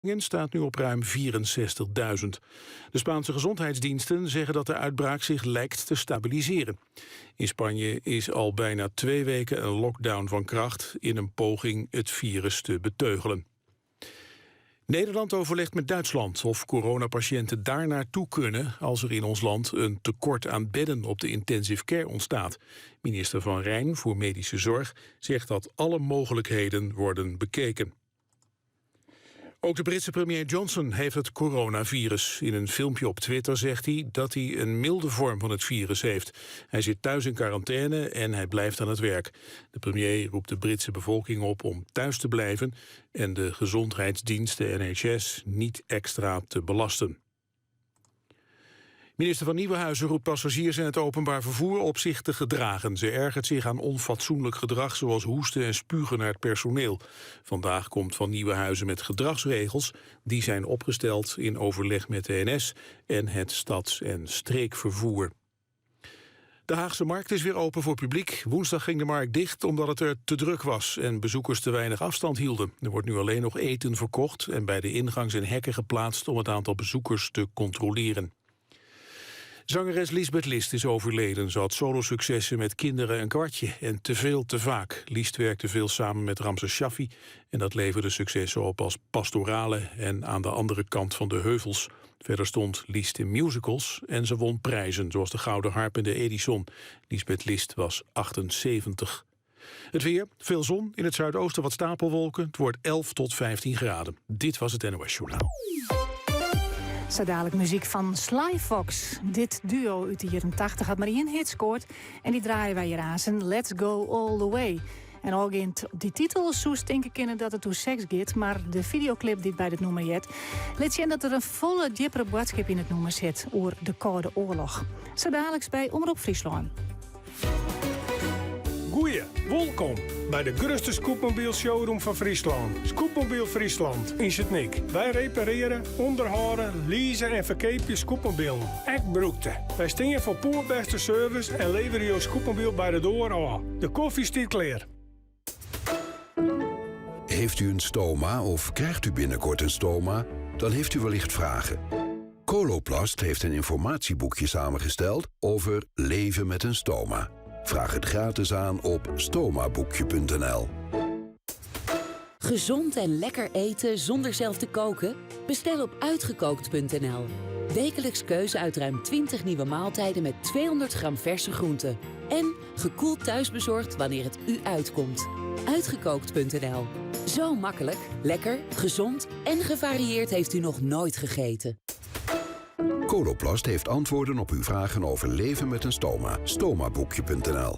Staat nu op ruim 64.000. De Spaanse gezondheidsdiensten zeggen dat de uitbraak zich lijkt te stabiliseren. In Spanje is al bijna twee weken een lockdown van kracht in een poging het virus te beteugelen. Nederland overlegt met Duitsland of coronapatiënten daar naartoe kunnen als er in ons land een tekort aan bedden op de intensive care ontstaat. Minister Van Rijn voor Medische Zorg zegt dat alle mogelijkheden worden bekeken. Ook de Britse premier Johnson heeft het coronavirus. In een filmpje op Twitter zegt hij dat hij een milde vorm van het virus heeft. Hij zit thuis in quarantaine en hij blijft aan het werk. De premier roept de Britse bevolking op om thuis te blijven en de gezondheidsdienst, de NHS, niet extra te belasten. Minister van Nieuwenhuizen roept passagiers in het openbaar vervoer op zich te gedragen. Ze ergert zich aan onfatsoenlijk gedrag zoals hoesten en spugen naar het personeel. Vandaag komt Van Nieuwenhuizen met gedragsregels. Die zijn opgesteld in overleg met de NS en het stads- en streekvervoer. De Haagse Markt is weer open voor publiek. Woensdag ging de markt dicht omdat het er te druk was en bezoekers te weinig afstand hielden. Er wordt nu alleen nog eten verkocht en bij de ingang zijn hekken geplaatst om het aantal bezoekers te controleren. Zangeres Liesbeth List is overleden. Ze had solosuccessen met Kinderen een kwartje en Te veel te vaak. List werkte veel samen met Ramses Shaffi en dat leverde successen op als Pastorale en Aan de andere kant van de heuvels. Verder stond List in musicals en ze won prijzen zoals de Gouden Harp en de Edison. Liesbeth List was 78. Het weer, veel zon, in het zuidoosten wat stapelwolken. Het wordt 11 tot 15 graden. Dit was het NOS Journaal. Zo dadelijk muziek van Sly Fox. Dit duo uit de jaren 80 had maar één hit scoort. En die draaien wij hier aan. Zijn Let's Go All The Way. En ook in die titel soest denken kennen dat het hoe seks gaat. Maar de videoclip die bij het nummer jet, laat zien dat er een volle diepe boodschap in het nummer zit over de Koude Oorlog. Zo dadelijk bij Omroep Friesland. Goeie, welkom bij de grootste scootmobiel showroom van Friesland. Scootmobiel Friesland in Sint-Nyk. Wij repareren, onderhouden, leasen en verkopen scootmobielen. Ek brûkte. Wij staan voor poerbeste service en leveren jouw scootmobiel bij de deur af. De koffie staat klaar. Heeft u een stoma of krijgt u binnenkort een stoma? Dan heeft u wellicht vragen. Coloplast heeft een informatieboekje samengesteld over leven met een stoma. Vraag het gratis aan op stomaboekje.nl. Gezond en lekker eten zonder zelf te koken? Bestel op uitgekookt.nl. Wekelijks keuze uit ruim 20 nieuwe maaltijden met 200 gram verse groenten. En gekoeld thuisbezorgd wanneer het u uitkomt. Uitgekookt.nl. Zo makkelijk, lekker, gezond en gevarieerd heeft u nog nooit gegeten. Coloplast heeft antwoorden op uw vragen over leven met een stoma. Stomaboekje.nl.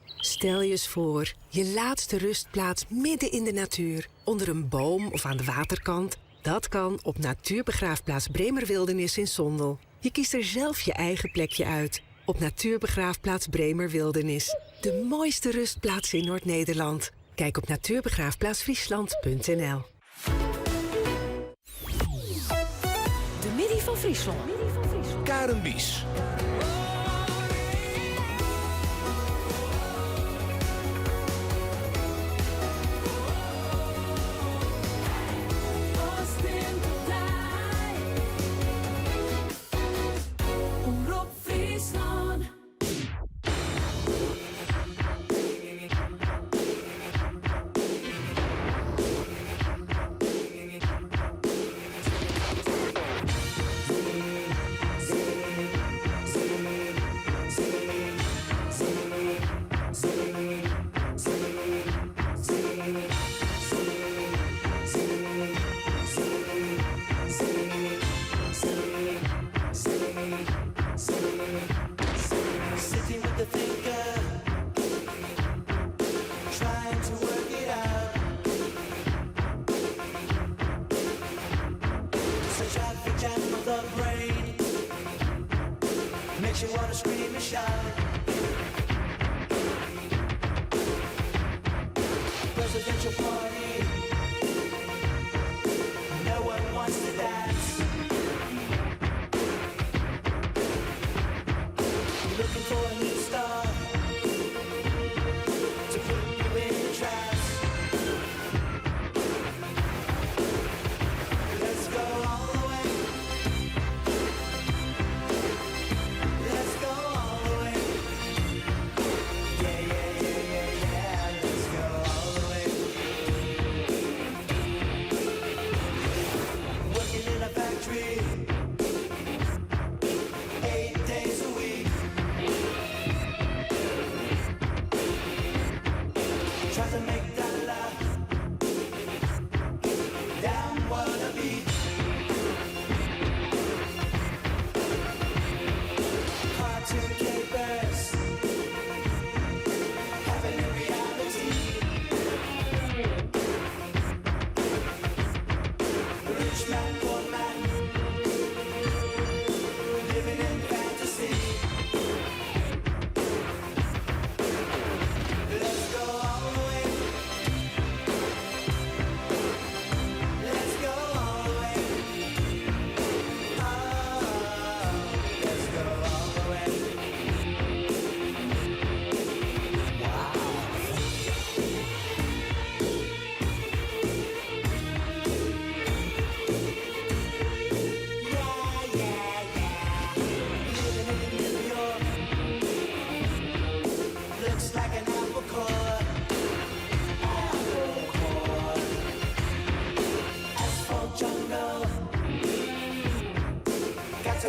Stel je eens voor, je laatste rustplaats midden in de natuur. Onder een boom of aan de waterkant. Dat kan op Natuurbegraafplaats Bremerwildernis in Sondel. Je kiest er zelf je eigen plekje uit. Op Natuurbegraafplaats Bremerwildernis. De mooiste rustplaats in Noord-Nederland. Kijk op natuurbegraafplaatsfriesland.nl. De Midi van Friesland. Karen Bies. Omrop Fryslân.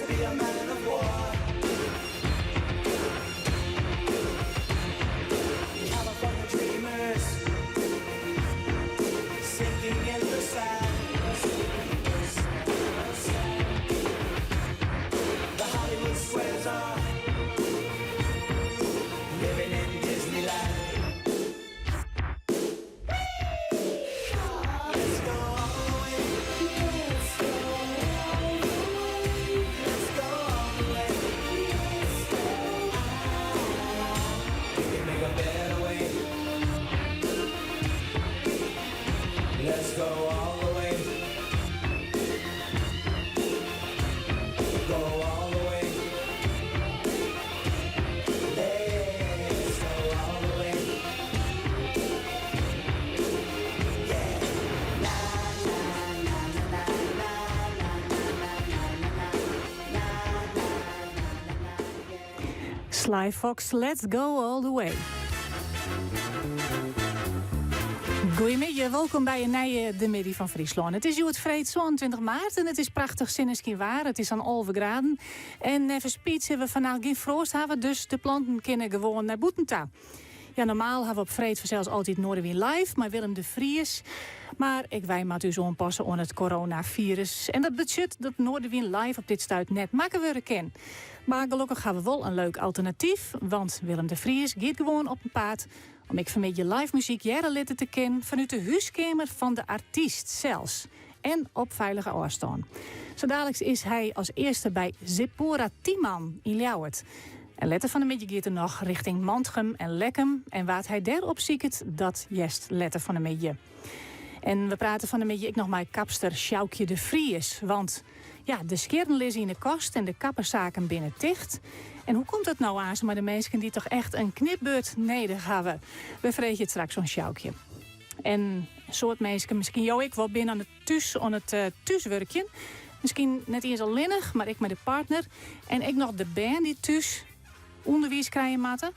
Be a man of war. California dreamers sinking in the sand. The Hollywood squares are living in Disneyland. Let's go all the way. Let's go all the way. Let's go all the way. Let's go. We can make a better way. Let's go all the way. Go all the way. Let's go all the way. Yeah. Na na na na na na na na na na. Sly Fox, Let's Go All The Way. Goeiemiddei, wolkom by in nije De Middei fan Fryslân. It is hjoed freed 27 maart en it is prachtich sinneskynwaar. It is sa'n 11 graden. En neffens Piet sille we fannacht gjin froast hawwe, dus de planten kinne gewoan nei bûten ta. Ja, normaal hawwe we op freed fansels altyd Noardewyn Live mei Willem de Vries. Mar ek wy moatte ús oanpasse oan it coronavirus. En dat betsjut dat Noardewyn Live op dit stuit net makke wurde kin. Mar gelokkich hawwe we wol in leuk alternatyf, want Willem de Vries giet gewoan op 'en paad om ek fan 'e middei live muzyk hearre litte te kinnen fanút de húskeamer fan de artyst sels. En op feilige ôfstân. Sa daliks is hy as earste by Zippora Tiemann yn Ljouwert. En letter fan 'e middei giet er noch rjochting Mantgum en Lekkum. En wa't hy dêr opsiket, dat hearst letter fan 'e middei. En we prate fan 'e middei ek noch mei kapster Sjoukje de Vries. Want ja, de skjirren lizze yn 'e kast en de kapperssaken binne ticht. En hoe komt dat no aanst mei de minsken dy't dochs echt in knipbeurt nedich hawwe? We freegje it straks oan Sjoukje. En in soad minsken, miskien jo ek wol, binne oan it thús oan it thúswurkjen. Miskien net iens allinnich, mar ek mei de partner. En ek noch de bern dy't thús ûnderwiis krije moatte.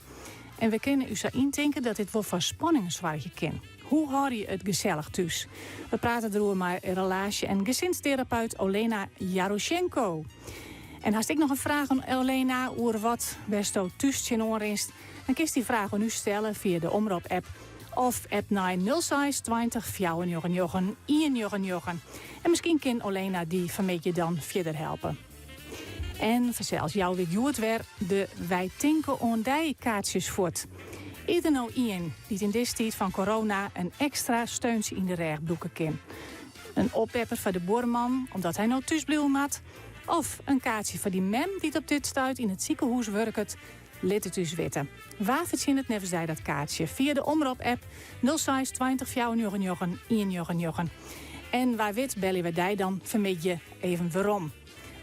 En we kinne ús sa yntinke dat dit wol foar spanningen soargje kin. Hoe hâlde je it gesellich thús? We prate deroer mei relaasje- en gesinsterapeut Olena Jaroshenko. En hast ek noch in fraach oan Olena oer wat wêr'tsto thús tsjinoan rinst? Dan kinst dy fraach oan ús stelle fia de Omrop-app of app nei 06 20 499 199. En miskien kin Olena dy fan 'e middei dan fierder helpe. En fansels jouwe we hjoed wer de Wy tinke oan dy kaartsjes fuort. Is der no ien dy't yn dizze tiid fan corona in ekstra steuntsje yn de rêch brûke kin? In oppepper foar de buorman omdat hy no thús bliuwe moat? Of in kaartsje foar dy mem dy't op dit stuit yn it sikehûs wurket? Lit it ús witte. Wa fertsjinnet neffens dy dat kaartsje? Fia de Omrop-app 06 20 499 199. En wa wit belje wy dy dan fan 'e middei even werom.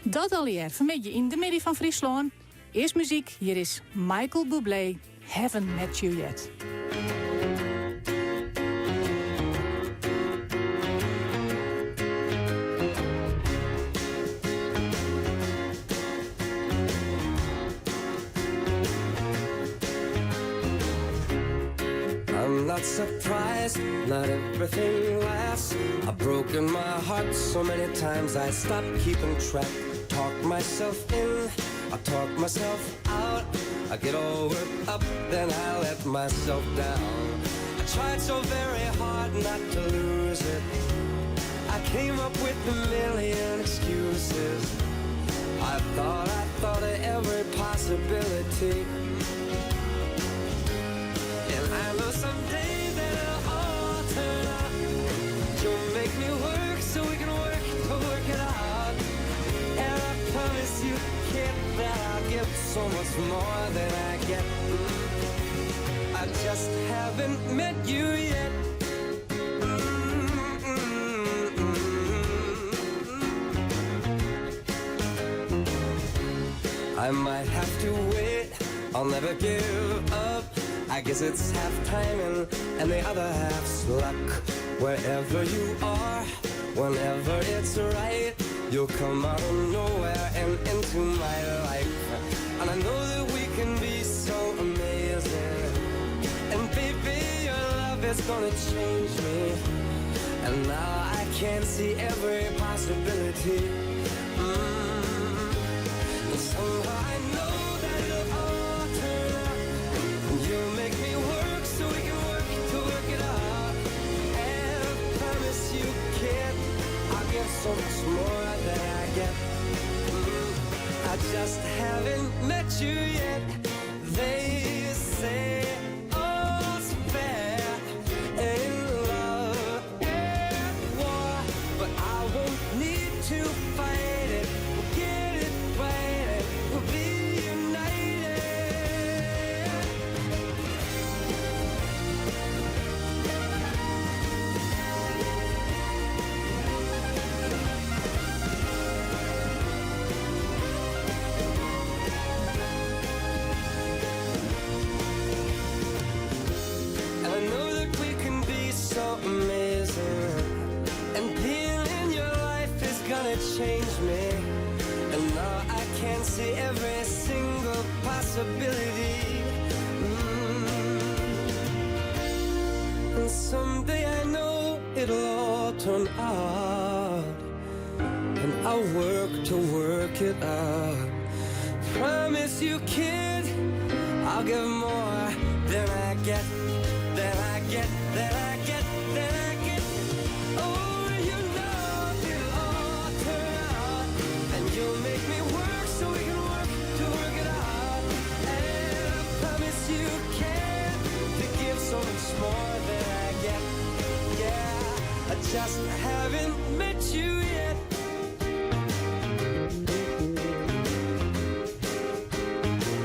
Dat allegear fan 'e middei yn De Middei fan Fryslân. Earst muzyk, hjir is Michael Bublé, Haven't Met You Yet. I'm not surprised, not everything lasts. I've broken my heart so many times I stopped keeping track. Talk myself in, I talk myself out. I get all worked up, then I let myself down. I tried so very hard not to lose it. I came up with a million excuses. I thought of every possibility. And I know someday that it'll all turn out. You'll make me work so we can work to work it out. And I promise you, kid, that I'll give so much more than I get. I just haven't met you yet. I might have to wait, I'll never give up. I guess it's half timing and the other half's luck. Wherever you are, whenever it's right, you'll come out of nowhere and into my life. And I know that we can be so amazing. And baby, your love is gonna change me. And now I can see every possibility. And I know that it'll all turn out. And you'll make me work so we can work to work it out. And I promise you, kid, I'll give so much more than I get. I just haven't met you yet. They say all's fair in love and war, but I won't need to fight it. We'll get it right and we'll be united. And I know that we can be so amazing. And being in your life is gonna change me. And now I can see every single possibility. And someday I know it'll all turn out. And I'll work to work it out. Promise you, kid, I'll give more than I get, than I get, than I get, than I get. Oh, you know it'll all turn out. And you'll make me work so we can work to work it out. And I promise you, kid, to give so much more than I get. Yeah, I just haven't met you yet.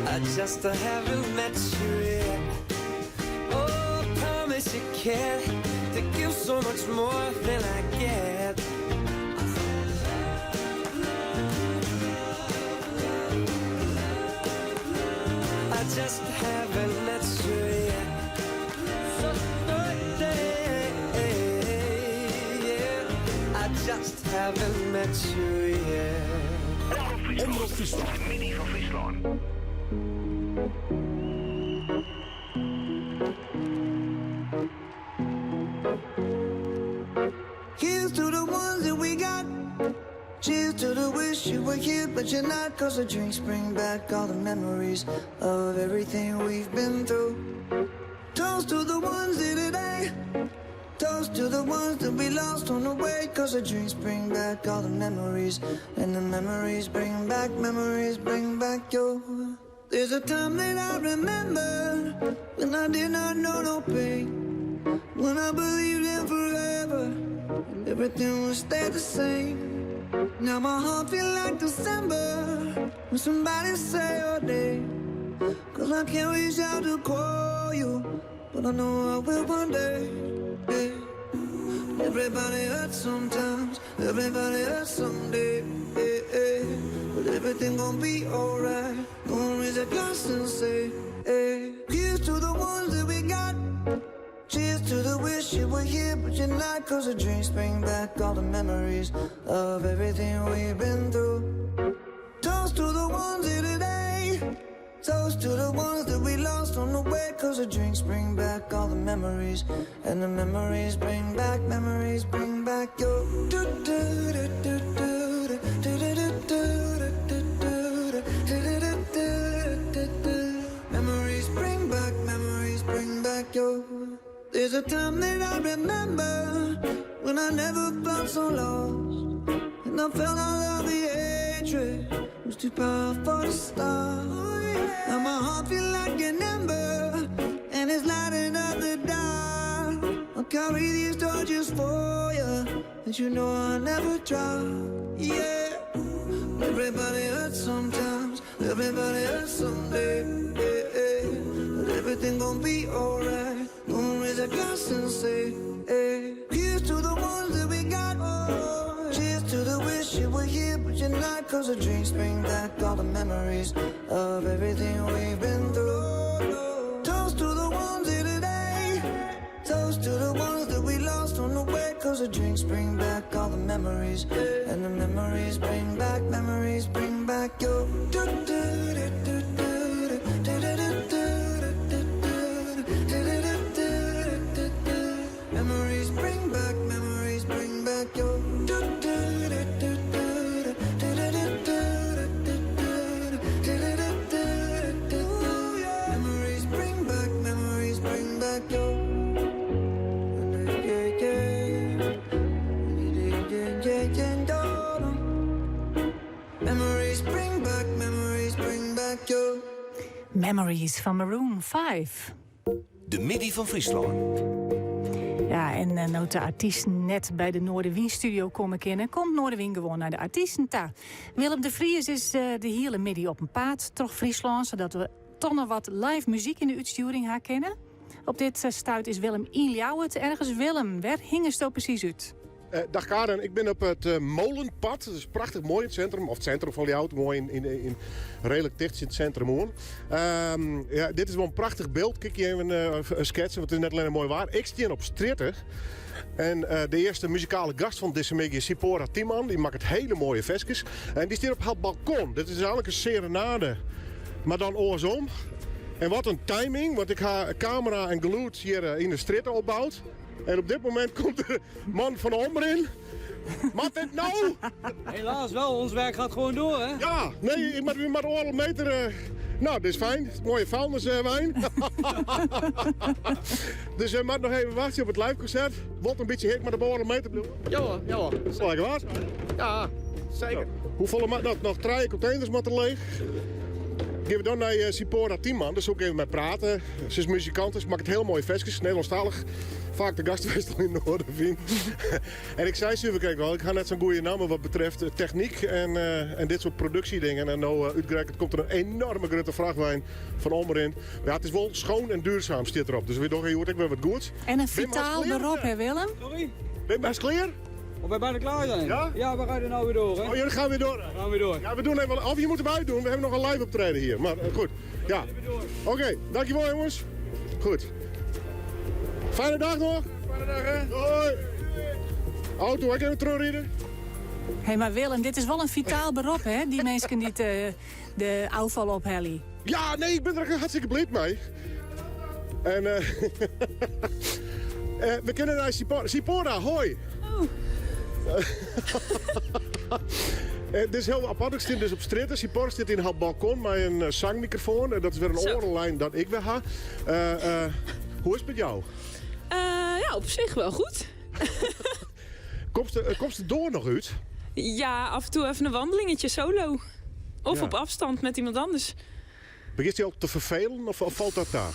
I just haven't met you yet. Oh, I promise you, kid, to give so much more than I get. I just haven't met you yet. So yeah, I just haven't met you yet. Omrop Fryslân. Middei fan Fryslân. Here's to the ones that we got. Cheers to the wish you were here, but you're not. 'Cause the drinks bring back all the memories of everything we've been through. Toast to the ones here today. Toast to the ones that we lost on the way. 'Cause the drinks bring back all the memories. And the memories bring back, memories bring back your. There's a time that I remember when I did not know no pain. When I believed in forever and everything would stay the same. Now my heart feel like December when somebody say your name. 'Cause I can't reach out to call you, but I know I will one day. Yeah. Everybody hurts sometimes, everybody hurts someday. Yeah. But everything gon' be alright. Gonna raise a glass and say, hey. Here's to the ones that we got. Cheers to the wish you were here, but you're not. 'Cause the drinks bring back all the memories of everything we've been through. Toast to the ones here today. Toast to the ones that we lost on the way. 'Cause the drinks bring back all the memories. And the memories bring back, memories bring back your. Do, do, do, do, do, do, do, do, do, do, do, do, do, do, do, do. Memories bring back, memories bring back your. There's a time that I remember when I never felt so lost. And I felt all of the hatred was too powerful to stop. Now my heart feel like an ember, and it's lighting up the dark. I'll carry these torches for you, and you know I'll never drop. Yeah. Everybody hurts sometimes, everybody hurts someday. Yeah. But everything gon' be alright. Gonna raise a glass and say, hey. Here's to the ones that we got. Cheers to the wish you were here, but you're not. 'Cause the drinks bring back all the memories of everything we've been through. Toast to the ones here today. Toast to the ones that we lost on the way. 'Cause the drinks bring back all the memories. And the memories bring back, memories bring back your. Do, do, do, do, do, do, do, do, do, do, do, do, do, do, do. Memories bring back, memories bring back your. Do, do, do, do, do, do, do, do, do, do, do, do, Memories fan Maroon 5. De middei fan Fryslân. Ja, en eh, no't de artysten net by de Noardewyn-studio komme kinne, komt Noardewyn gewoan nei de artysten ta. Willem de Vries is eh, de hiele middei op 'en paad troch Fryslân, sadat we toch noch wat live muzyk yn de útstjoering ha kinne. Op dit eh, stuit is Willem yn Ljouwert. Ergens Willem, wêr hingesto presys út? Eh, dag Karen, ik bin op it eh, Molenpad. Dat is prachtich moai yn it sintrum, of it sintrum fan Ljouwert, moai yn, yn, yn reedlik ticht tsjin it sintrum oan. Ehm, ja, dit is wol in prachtich byld. Kijk je even uh, sketsen, want it is net allinnich moai waar. Ik stean op strjitte en de earste muzikale gast fan dizze middei is Sipora Tiemann. Dy makket hiele moaie ferskes. En dy stiet op har balkon. Dit is eigentlik in serenade, mar dan oarsom. En wat in timing, want ik ha kamera en gelûd hjir yn de strjitte opboud. En op dit momint komt de man fan de Omrin. Moat dit no? Helaas wel, ons werk gaat gewoon door, hè? Ja, nee, ik moat mar oardel meter. Uh, nou, dit is fijn. Mooie vuilniswijn. dus we moeten nog even wachten op het live concert. Wordt een beetje hik, mar de oardel meter bliuwe. Ja hoor, ja hoor. Lekker wat? Ja, zeker. Hoefolle nog, noch trije containers moatte leech. Gean we dan nei eh, Sipora Tiemann, dêr soe ik even mei prate. Se is muzikant, se makket hiele moaie ferskes, Nederlânsktalich. Faak de gast west yn Noardewyn. en ik sei suver krekt al, ik ha net sa'n goede namme wat betreft eh, technyk en, uh, en dit soart produksjedingen. En no uh, útgerekend komt der in enoarme grutte frachtwein fan Omrin. Ja, it is wol schoon en duurzaam stiet derop. Dus wy dogge hjoed ek wer wat goeds. En in fitaal berop, hè Willem? Sorry? Ben je klear? Of we bijna klaar zijn? Ja? Ja, we rijden nou weer door, hè? Oh, jullie gaan weer door? We gaan weer door. Ja, we doen even... Of je moet hem uitdoen, we hebben nog een live optreden hier. Maar uh, goed, ja. Oké, okay, dankjewel jongens. Goed. Fijne dag nog. Fijne dag, hè. Hoi. Auto, ik even terugrijden. Hé, hey, maar Willem, dit is wel een vitaal beroep, hè? Die mensen die de, de afval ophellen. Ja, nee, ik ben er hartstikke blij mee. En uh, we kunnen naar Sipora. Sipora, hoi. Oh. Dit is heel apart. Ik sta dus op strjitte. Sipora sit yn har balkon mei in sangmikrofoan. En dat is wer in oare lijn dan ik wer ha. Hoe is it mei jou? Ja, op sich wol goed. Komst de doar noch út? Ja, af en toe even in wandelingetje solo. Of op afstand met iemand anders. Begjinst dy al te ferfelen of, of falt dat ta?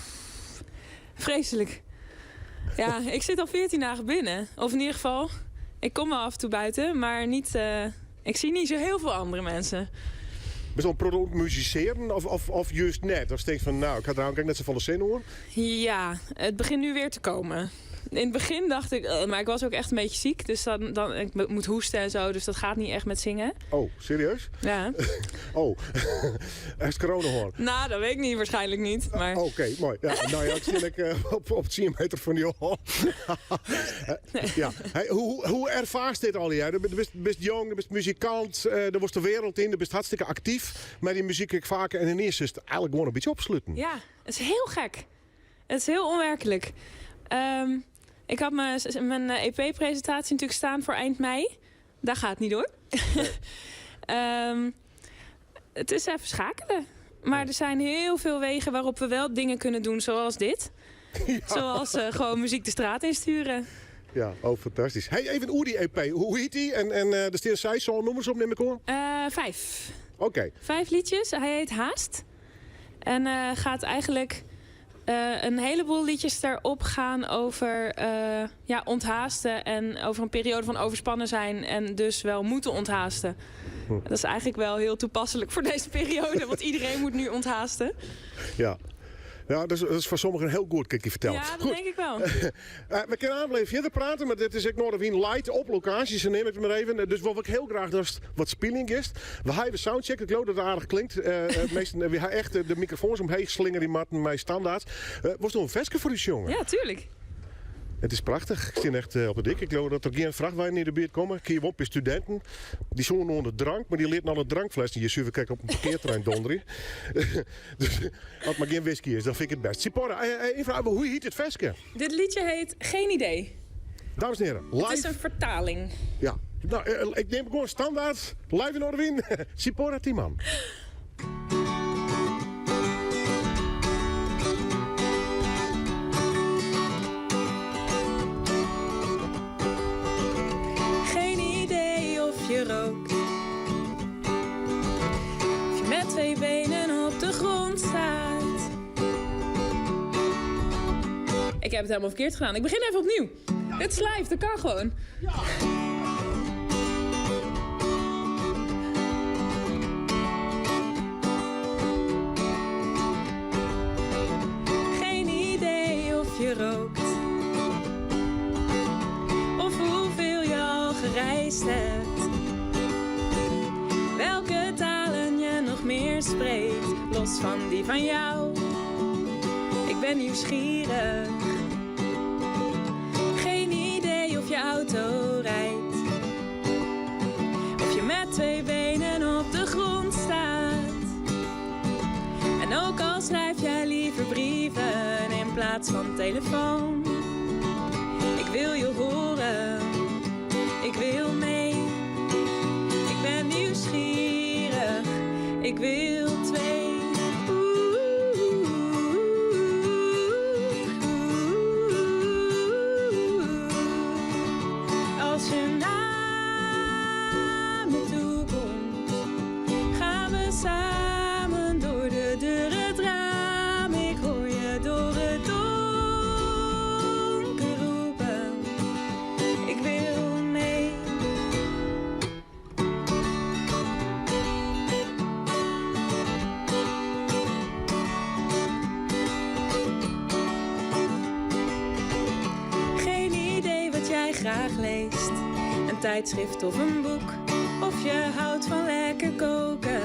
Vreselijk. Ja, ik zit al 14 dagen binnen. Of in ieder geval, ik kom wel af en toe buiten, maar niet, ik zie niet zo heel veel andere mensen. Bist al in protte musisearjen of, of, of juist net? Of tinkst fan, nou, ik ha der eigentlik net safolle sin oan? Ja, het begint nu weer te komen. In het begin dacht ik, maar ik was ook echt een beetje ziek. Dus dan, ik moet hoesten en zo, dus dat gaat niet echt met zingen. Oh, serieus? Ja. Oh, hast corona hân? Nou, dat weet ik niet, waarschijnlijk niet. Maar... Oké, moai. Ja, nou ja, ik zit ik, op 10 meter fan dy ôf. Ja. Hey, hoe erfaarst dit allegear? Do bist, bist jong, do bist muzikant, do wolst de wereld yn, do bist hartstikke aktyf. Mar dy muzyk ek faak en ynienen is it eigentlik gewoan in bytsje opsletten. Ja, het is heel gek. Het is heel onwerkelijk. Ik had mijn EP-presentatie natuurlijk staan voor eind mei. Dat gaat niet door. Het is even schakelen. Maar er zijn heel veel wegen waarop we wel dingen kunnen doen zoals dit. Zoals gewoon muziek de straat insturen. Ja, oh, fantastysk. Hey, even oer dy EP. Hoe hjit dy? En der steane seis, sân nûmers op, nim ik oan? Vijf. Oké. Vijf liedjes. Hij heet Haast. En gaat eigenlijk een heleboel liedjes daarop gaan over ja, onthaasten. En over een periode van overspannen zijn. En dus wel moeten onthaasten. Dat is eigenlijk wel heel toepasselijk voor deze periode. Want iedereen moet nu onthaasten. Ja. Ja, dat is foar sommigen hiel goed, kin ik dy fertelle. Ja, dat Goed. denk ik wel. We kinne aanbleven fierder prate, mar dit is ek Noardewyn live op lokaasje, sa neam ik it mar even. Dus wol ik hiel graach datst wat spyljen giest. We hawwe soundcheck, ik leau dat it aardich klinkt. Measten, we hawwe echt de mikrofoans omheech slingerje moatten mei standaard. Wolst noch in ferske foar ús sjonge? Ja, tuerlik. It is prachtich. Ik stean echt op de dyk. Ik leau dat der gjin frachtweinen yn de buert komme. Ik hie wol in pear studinten. Dy soene oan de drank, mar dy lieten alle drankflessen hjir suver krekt op in parkearterrein donderje. Dus as it mar gjin whisky is, dan fyn ik it bêst. Sipora, even fraach, hoe hjit it ferske? Dit liedje heet Geen Idee. Dames en heren, live. Het is een vertaling. Ja, nou, ik nim gewoan standaard. Live yn Noardewyn. Sipora Tiemann. Geen idee of je rookt. Of je met twee benen op de grond staat. Ik heb het helemaal verkeerd gedaan. Ik begin even opnieuw. Dit is live, dat kan gewoon. Geen idee of je rookt. Of hoeveel je al gereisd hebt. Welke talen je nog meer spreekt, los van die van jou. Ik ben nieuwsgierig. Geen idee of je auto rijdt. Of je met twee benen op de grond staat. En ook al schrijf jij liever brieven in plaats van telefoon. Ik wil je horen, ik wil mee. Ik ben nieuwsgierig, ik wil twee. Als je naar me toe komt, gaan we samen door de deur het raam. Ik hoor je door het donker roepen. Ik wil mee. Geen idee wat jij graag leest. Een tijdschrift of een boek. Of je houdt van lekker koken.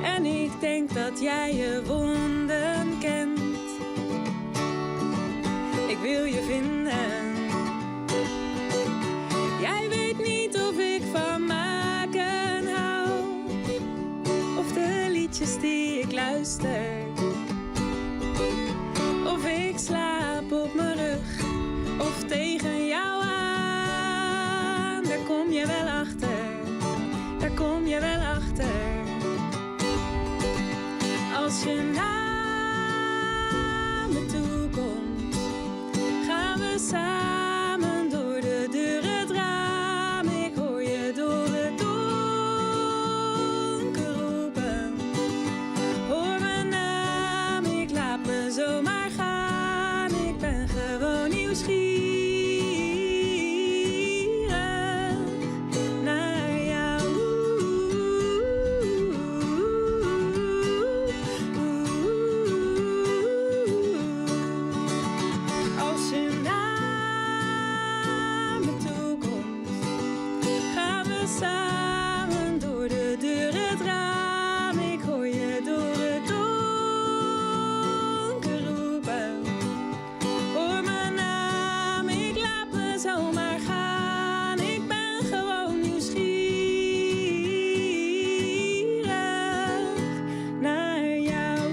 En ik denk dat jij je wonden kent. Ik wil je vinden. Jij weet niet of ik van maken hou. Of de liedjes die ik luister. Of ik slaap op mijn rug of tegen jou aan. Daar kom je wel achter, daar kom je wel achter. Als je naar me toe komt, gaan we samen door de deur het raam. Ik hoor je door het donker roepen. Hoor mijn naam, ik laat me zomaar gaan. Ik ben gewoon nieuwsgierig naar jou. Als je naar me toe komt, gaan we samen door de deur het raam. Ik hoor je door het donker roepen. Hoor mijn naam, ik laat me zomaar gaan. Ik ben gewoon nieuwsgierig naar jou.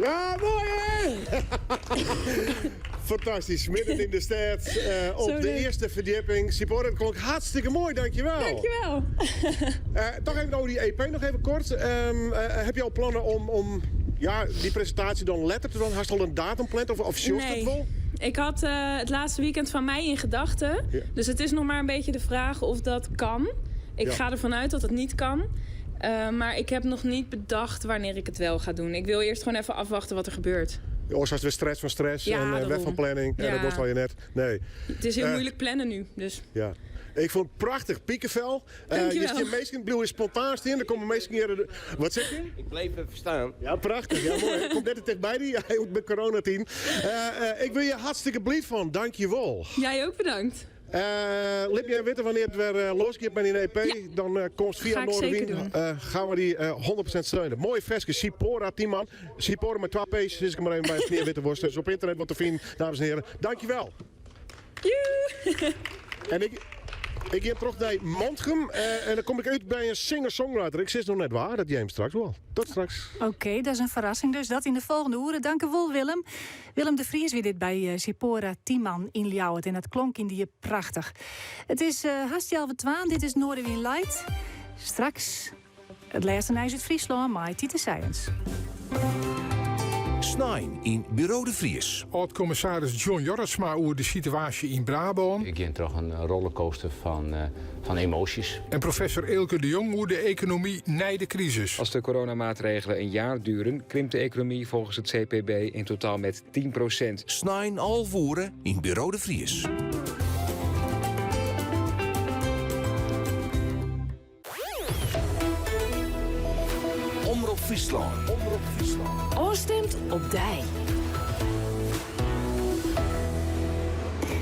Ja, mooi hè? Fantastisch, midden in de stad, op Zo de leuk. eerste verdieping. Sipora, het klonk hartstikke mooi, dankjewel. Dankjewel. Toch even over die EP nog even kort. Heb je al plannen om ja, die presentatie dan letter te doen? Had je al een datum pland of sjoest het wel? Ik had het laatste weekend van mei in gedachten. Ja. Dus het is nog maar een beetje de vraag of dat kan. Ik Ja. ga ervan uit dat het niet kan. Maar ik heb nog niet bedacht wanneer ik het wel ga doen. Ik wil eerst gewoon even afwachten wat er gebeurt. De oorzaak is weer stress van stress Ja, en weg daarom. van planning. Ja, Ja. dat was al je net. Nee. Het is heel moeilijk plannen nu. Dus. Ja. Ik vond het prachtig, piekenvel. Dankjewel. Je meestal blauw is spontaan staan. Er komen meestal keren de- Wat zeg je? Ik bleef even staan. Ja, prachtig. Ja, mooi. Hij komt net dichtbij die. Hij moet met corona-team. Ik wil je hartstikke blij van. Dank je wel. Jij ook bedankt. Lip jij weten wanneer het weer losgaat met die EP? Dan komt via Ga ik zeker Noardewyn. doen. Gaan we die 100% steunen. Mooie verske Sipora Tiemann. Sipora met 2 P's. Zit ik maar even bij het Witte Worst. Dus op internet wat te vinden, dames en heren. Dankjewel. Joe. En ik ga terug naar Mantgum. En dan kom ik uit bij een singer-songwriter. Ik zit nog net waar, dat jij hem straks wel. Tot straks. Oké, dat is een verrassing dus. Dat in de volgende uren. Dank u wel, Willem. Willem de Vries weer dit bij Sipora Tiemann in Ljouwert. En dat klonk in die prachtig. Het is haast half twaalf. Dit is Noardewyn Light. Straks het laatste nieuws uit Friesland, maar Tiete Science. Snein yn Buro de Vries. Ald-kommissaris John Jorritsma oer de situaasje yn Brabân. Ik gean troch in rollercoaster fan emoasjes. En professor Eelke de Jong oer de ekonomy nei de krisis. Als de coronamaatregelen een jaar duren, krimpt de economie volgens het CPB in totaal met 10%. Snein 11 oere yn Buro de Vries. Omrop Fryslân. Omrop Fryslân. Ofstimd op dy.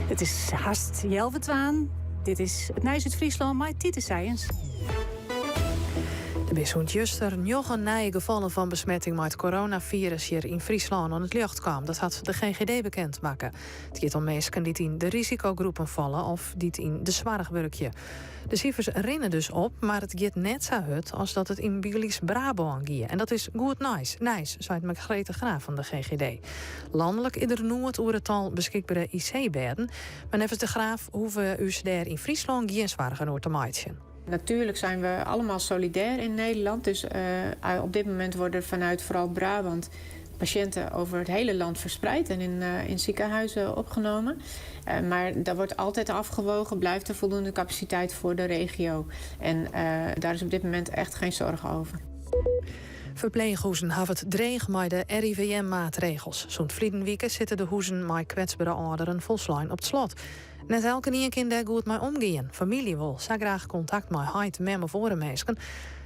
It is hast healwei twaen. Dit is it Nijs út Fryslân mei Tiete Sijens. Der binne sûnt juster njoggen nije gefallen fan besmetting mei it coronafirus hjir yn Fryslân oan it ljocht kaam. Dat hat de GGD bekend makke. It giet om minsken dy't yn de risikogroepen falle of dy't yn de soarch wurkje. De sifers rinne dus op, mar it giet net sa hurd as dat it yn bygelyks Brabân gie. En dat is goed nijs, nijs, seit Margreet de Graaf fan de GGD. Lanlik is der noed oer it tal beskikbere IC-bêden, mar neffens De Graaf hoege ús dêr yn Fryslân gjin soargen oer te meitsjen. Natuurlijk zijn we allemaal solidair in Nederland. Dus uh, op dit moment worden vanuit vooral Brabant patiënten over het hele land verspreid en in, uh, in ziekenhuizen opgenomen. Uh, maar daar wordt altijd afgewogen, blijft er voldoende capaciteit voor de regio? En uh, daar is op dit moment echt geen zorgen over. Ferpleechhûzen hawwe it dreech mei de RIVM-maatregels. Sûnt ferline wike sitte de hûzen mei kwetsbere âlderen folslein op 't slot. Net elkenien kin dêr goed mei omgean. Famylje wol sa graach kontakt mei heit, mem of oare minsken,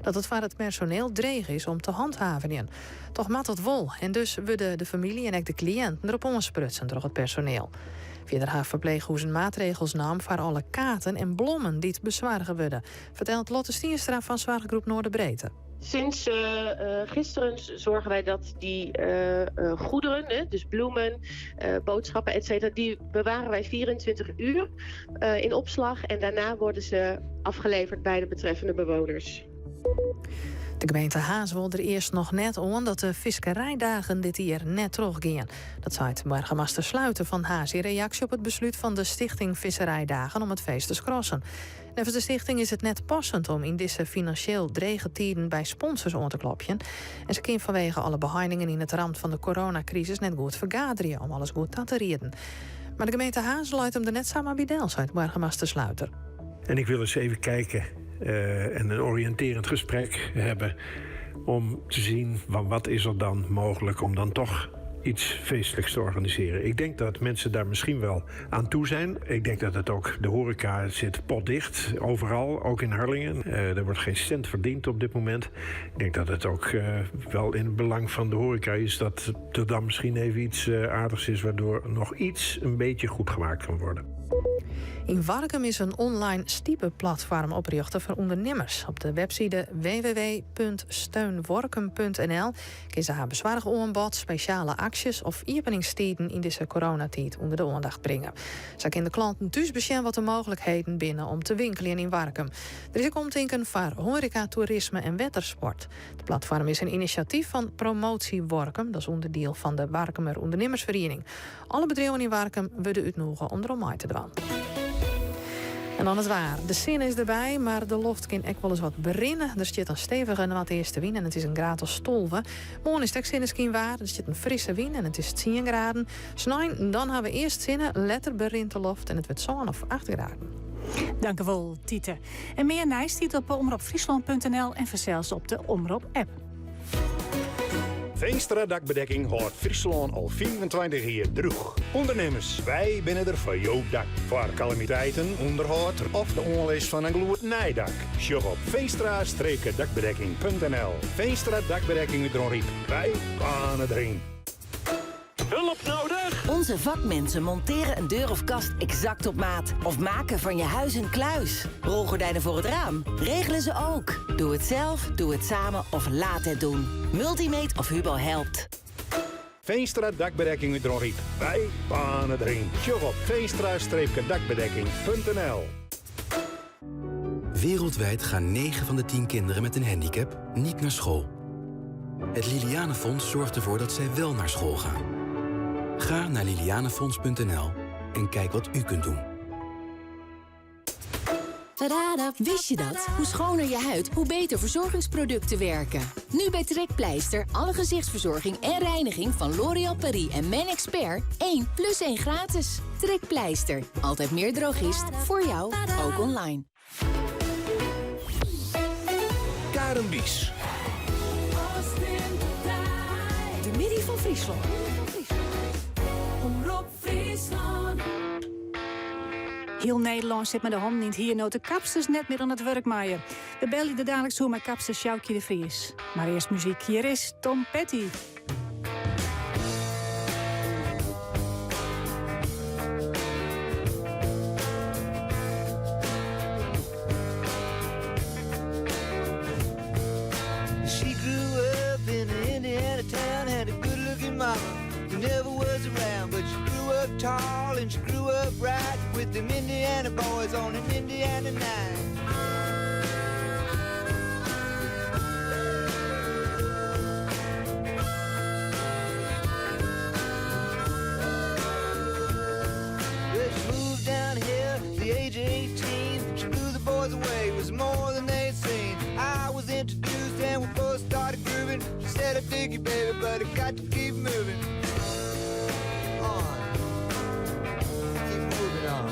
dat it foar it personeel dreech is om te hanthavenjen. Toch moat dat wol en dus wurde de famylje en ek de kliïnten derop oansprutsen troch it personeel. Fierder ha ferpleechhûzen maatregels naam foar alle kaarten en blommen dy't besoarge wurde, fertelt Lotte Stienstra fan soarchgroep Noorderbreedte. Sinds uh, gisteren zorgen wij dat die uh, goederen, hè, dus bloemen, boodschappen, et cetera, die bewaren wij 24 uur in opslag en daarna worden ze afgeleverd bij de betreffende bewoners. De gemeente Harns wol der earst noch net oan dat de fiskerijdagen dit jier net trochgean. Dat seit boargemaster Sluiter fan Harns yn reaksje op it beslút fan de Stichting Visserijdagen om it feest te skrassen. Neffens de stichting is it net passend om yn dizze finansjeel drege tiden by sponsors oan te klopjen. En se kin fanwege alle beheiningen yn it ramt fan de coronakrisis net goed fergaderje om alles goed ta te rieden. Mar de gemeente Harns leit him der net samar by del, seit boargemaster Sluiter. En ik wil eens even kijken uh, en een oriënterend gesprek hebben om te zien wat is er dan mogelijk om dan toch iets feestelijks te organiseren. Ik denk dat mensen daar misschien wel aan toe zijn. Ik denk dat het ook de horeca zit potdicht, overal, ook in Harlingen. Uh, er wordt geen cent verdiend op dit moment. Ik denk dat het ook uh, wel in het belang van de horeca is dat er dan misschien even iets uh, aardigs is waardoor nog iets een beetje goed gemaakt kan worden. Yn Warkum is in online stipeplatfoarm oprjochte foar ûndernimmers. Op de webside www.steunworkum.nl kinne se har besoarchoanbod, spesjale aksjes of iepeningstiden yn dizze coronatiid ûnder de oandacht bringe. Sa kinne de klanten thús besjen wat de mooglikheden binne om te winkeljen yn Warkum. Der is ek omtinken foar hoareka, toerisme en wettersport. It platfoarm is in inisjatyf fan Promotie Workum, dat is ûnderdiel fan de Warkumer Ûndernimmersferiening. Alle bedriuwen yn Warkum wurde útnûge om deroan mei te dwaan. En dan it waar. De sinne is derby, mar de loft kin ek wolris wat berinne. Der stiet in stevige noardeastewyn en it is in graad as 12. Moarn is it ek sinneskynwaar. Der stiet in frisse wyn en it is 10 graden. Snein dan hawwe we earst sinne, letter berint de loft en it wurdt 7 of 8 graden. Dankjewol, Tiete. En mear nijs stiet op omropfryslan.nl en fansels op de Omrop-app. Veenstra Dakbedekking hâldt Fryslân al 25 jier drûch. Ûndernimmers, wy binne der foar jo dak. Foar kalamiteiten, ûnderhâld of de oanlis fan in gloednij dak. Sjoch op veenstra-dakbedekking.nl. Veenstra Dakbedekking út Dronryp. Wy baarne deryn. Hulp nodig? Onze vakmensen monteren een deur of kast exact op maat. Of maken van je huis een kluis. Rolgordijnen voor het raam? Regelen ze ook. Doe het zelf, doe het samen of laat het doen. Multimate of Hubo helpt. Veenstra Dakbedekking út Dronryp. Wy baarne deryn. Sjoch op veenstra-dakbedekking.nl. Wereldwijd gaan 9 van de 10 kinderen met een handicap niet naar school. Het Lilianefonds zorgt ervoor dat zij wel naar school gaan. Ga naar lilianefonds.nl en kijk wat u kunt doen. Wist je dat? Hoe schoner je huid, hoe beter verzorgingsproducten werken. Nu bij Trekpleister alle gezichtsverzorging en reiniging van L'Oréal Paris en Men Expert 1 plus 1 gratis. Trekpleister. Altijd meer drogist. Voor jou, ook online. Karen Bies. De Midi van Friesland. Omrop Fryslân. Hiel Nederlân sit mei de hannen yn it hier no't de kapsters net mear oan it wurk meie. We belje der daliks oer mei kapster Sjoukje de Vries. Mar earst muzyk. Hjir is Tom Petty. She grew up in an Indiana town, had a good looking mama who never was around. But she grew up tall and she grew up right with them Indiana boys on an Indiana night. Well, she moved down here at the age of 18. She blew the boys away, was more than they'd seen. I was introduced and we both started grooving. She said, I dig you, baby, but I got to keep moving on. Keep moving on.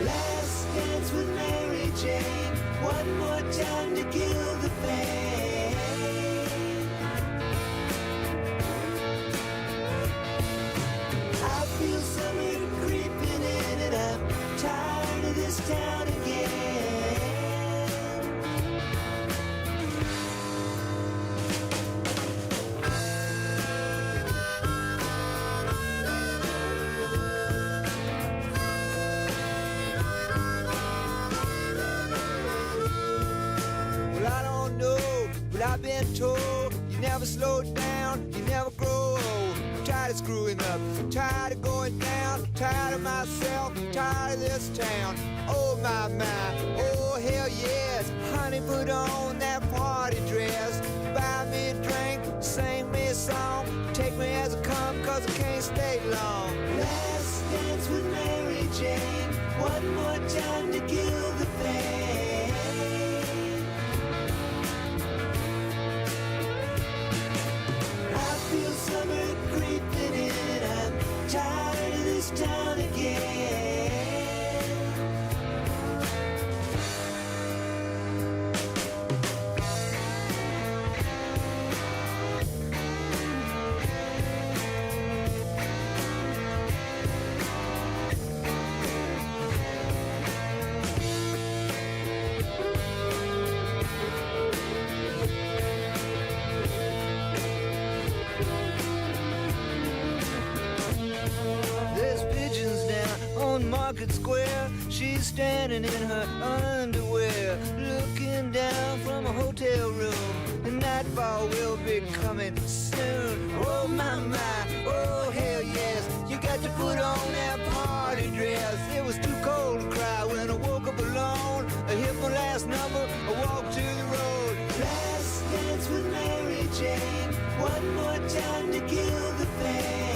Last dance with Mary Jane. One more time to kill the pain. I feel summer creeping in and I'm tired of this town again. Well, I don't know, but I've been told you never slow down, you never grow old. I'm tired of screwing up, tired of going down, tired of myself, tired of this town. Oh my my, oh hell yes, honey, put on that party dress. Buy me a drink, sing me a song, take me as I come, cause I can't stay long. Last dance with Mary Jane, one more time to kill the pain. I feel summer creeping in. I'm tired of this town again. There's pigeons down on Market Square. She's standing in her underwear, looking down from a hotel room. The nightfall will be coming soon. Oh my my, oh hell yes, you got to put on that party dress. It was too cold to cry when I woke up alone. I hit my last number, I walked to the road. Last dance with Mary Jane, one more time to kill the pain.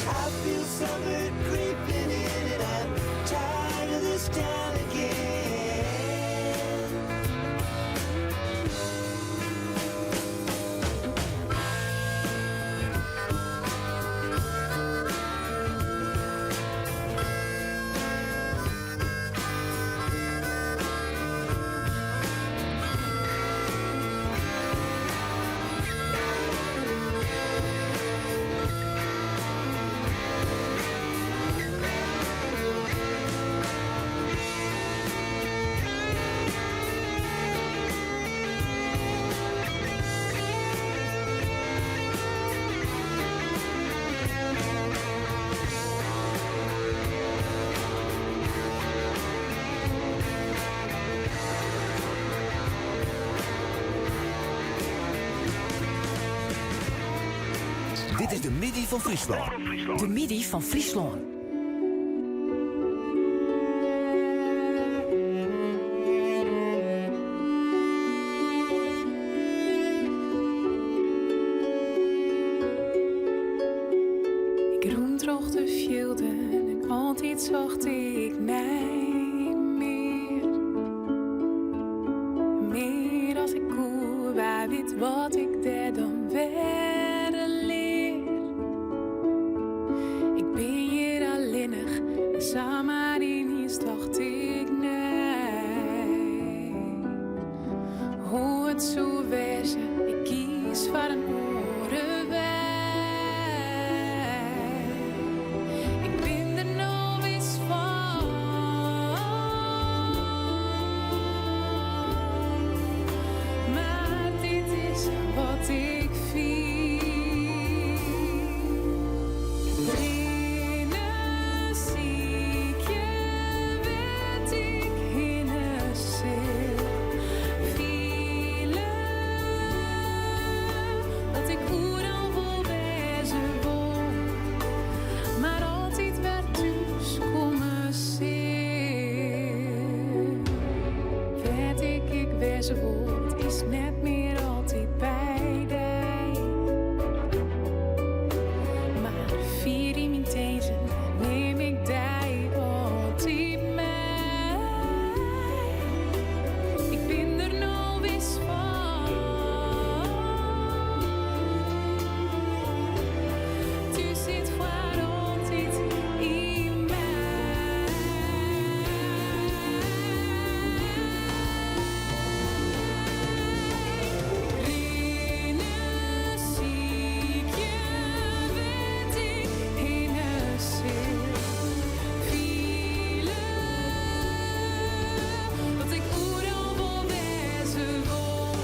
I feel summer creeping in and I'm tired of this town again. Dit is de Middei fan Fryslân. De Middei fan Fryslân. deselde fjilden en altyd socht ik nei mear. Mear as ik koe, wa wit wat ik dêr dan wer lear. Ik bin hjir allinnich en samar yniens tocht ik nei hoe it soe wêze. Ik kies foar in oare wei. Ik bin der no wis fan. Mar dit is wat ik fyn. Rinne, sykje wêr't ik hinne sil. Fiele dat ik oeral wol wêze wol, mar altyd wer thús komme sil. Wêr't ik ek wêze wol, it is net mear altyd by dy. Mar fier yn myn tinzen nim ik dy altyd mei. Ik bin der no wis fan. Thús sit foar altyd yn my. Rinne, sykje wêr't ik hinne sil. Fiele dat ik oeral wol wêze wol,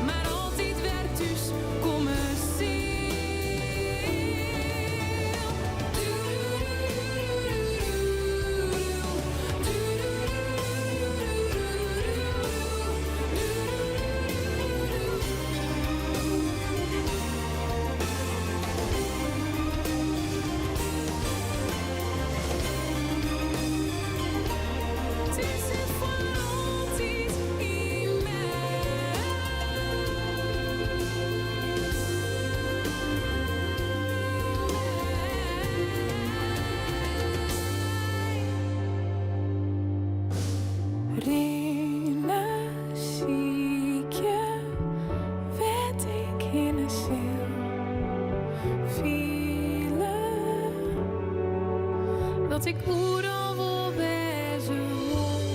mar altyd wer thús komme sil. Thús sit foar altyd yn my. Rinne, sykje wêr't ik hinne sil. Fiele dat ik oeral wol wêze wol.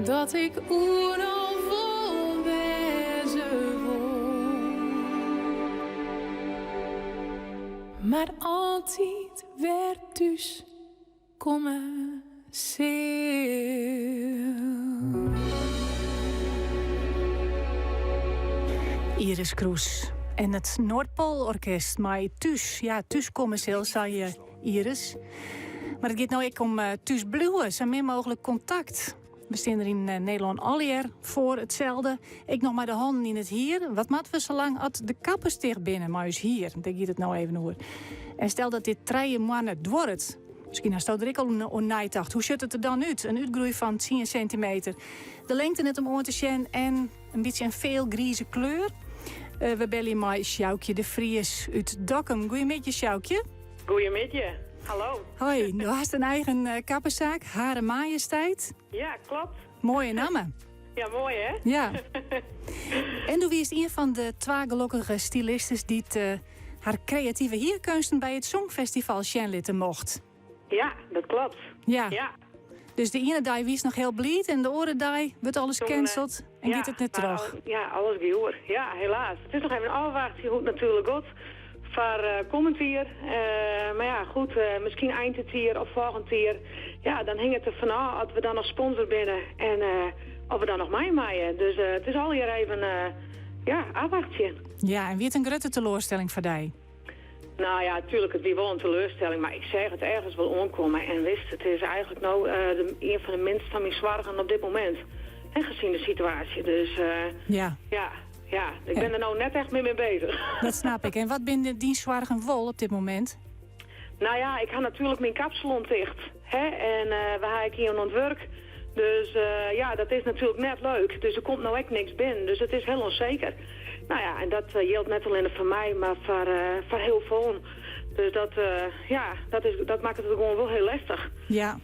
Dat ik oeral wol wêze wol. Mar altyd wer thús komme sil. Iris Kroes en it Noardpoolorkest mei Thús. Ja, thús komme sil, sei eh, Iris. Mar it giet no ek om eh, thús bliuwe, sa min mooglik kontakt. We stean der yn eh, Nederlân allegear foar itselde. Ek noch mei de hannen yn it hier. Wat moatte we salang as de kappers ticht binne mei ús hier? Dêr giet it no even oer. En stel dat dit 3 moanne duorret. Miskien hasto der ek al oer neitocht. Hoe sjocht it der dan út? In útgroei fan 10 sintimeter. De lingte net om oan te sjen en in bytsje in fealgrize kleur. Eh, we belje mei Sjoukje de Vries út Dokkum. Goeiemiddei, Sjoukje. Goeiemiddei. Hallo. Hoi, do hast in eigen eh, kapperssaak, Hare Majesteit. Ja, klopt. Moaie namme. Ja, moai hè? Ja. En do wiest ien fan de twa gelokkige stylistes dy't eh, har kreative hierkeunsten by it Songfestival sjen litte mocht. Ja, dat klopt. Ja. Ja. Dus de iene dei wiest noch hiel bliid en de oare dei wurdt alles Toen, eh, cancelled en ja, giet it net maar troch. Ja, alles gie oer. Ja, helaas. It is noch even ôfwachtsjen hoe't it natuerlik giet foar eh, kommend jier. Eh, mar ja, goed, eh, miskien ein dit jier of folgjend jier. Ja, dan hinget der fanôf oft we dan noch sponsor binne en eh, oft we dan noch meimeie. Dus eh, it is allegear even eh, ja, ôfwachtsjen. Ja, en wie it in grutte teloarstelling foar dy? Nou ja, tuerlik, it wie wol in teleurstelling, mar ik seach it ergens wol oankommen. En wist, it is eigentlik no eh, de, ien fan de minst fan myn soargen op dit momint. En gezien de situaasje. Dus eh, Ja. ja, ja, ik bin der no net echt mear mei beuzich. Dat snap ik. En wat binne dyn soargen wol op dit momint? Nou ja, ik ha natuerlik myn kapsalon ticht. Hè? En eh, we ha ek ien oan it wurk. Dus eh, ja, dat is natuerlik net leuk. Dus der komt no ek niks binnen. Dus it is hiel ûnseker. Nou ja, en dat eh, jildt net allinnich foar my, mar foar, eh, foar hiel folle. Dus dat, ja, dat, is, dat makket it gewoan wol hiel lestich. Ja.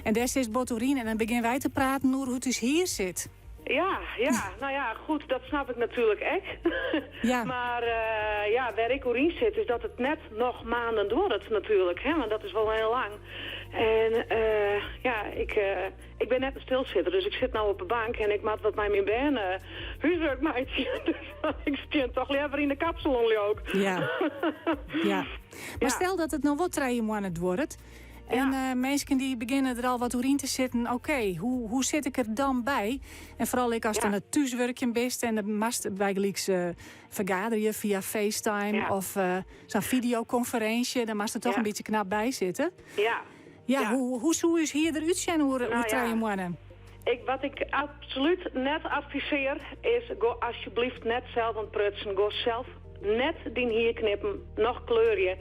En dêr sitst bot oer yn en dan begjinne wy te praten oer hoe't ús hier sit. Ja, ja, nou ja, goed, dat snap ik natuerlik ek. Ja. Mar uh, ja, wêr't ik oer yn sit is dat it net noch maanden duorret natuerlik, hè, want dat is wol hiel lang. En uh, ja, ik, uh, ik bin net in stilsitter, dus ik sit no op de bank en ik moat wat mei myn bern húswurk meitsje. Dus ik stean toch leaver yn de kapsalon, leau ik. Ja. ja. Mar stel dat it no wol 3 moanne duorret. En minsken dy begjinne der al wat oer yn te sitten. Oké, hoe sit ik der dan by? En foaral ek ast oan it thúswurkjen bist en dan moatst bygelyks fergaderje fia FaceTime of sa'n fideokonferinsje, dan moatst der toch in bytsje knap by sitte. Ja, hoe soe ús hier derút sjen oer Nou 3 ja. moanne? Wat ik absolút net advisearje is, gean asjebleaft net sels oan it prutsen. Gean sels net dyn hier knippen, noch kleurje.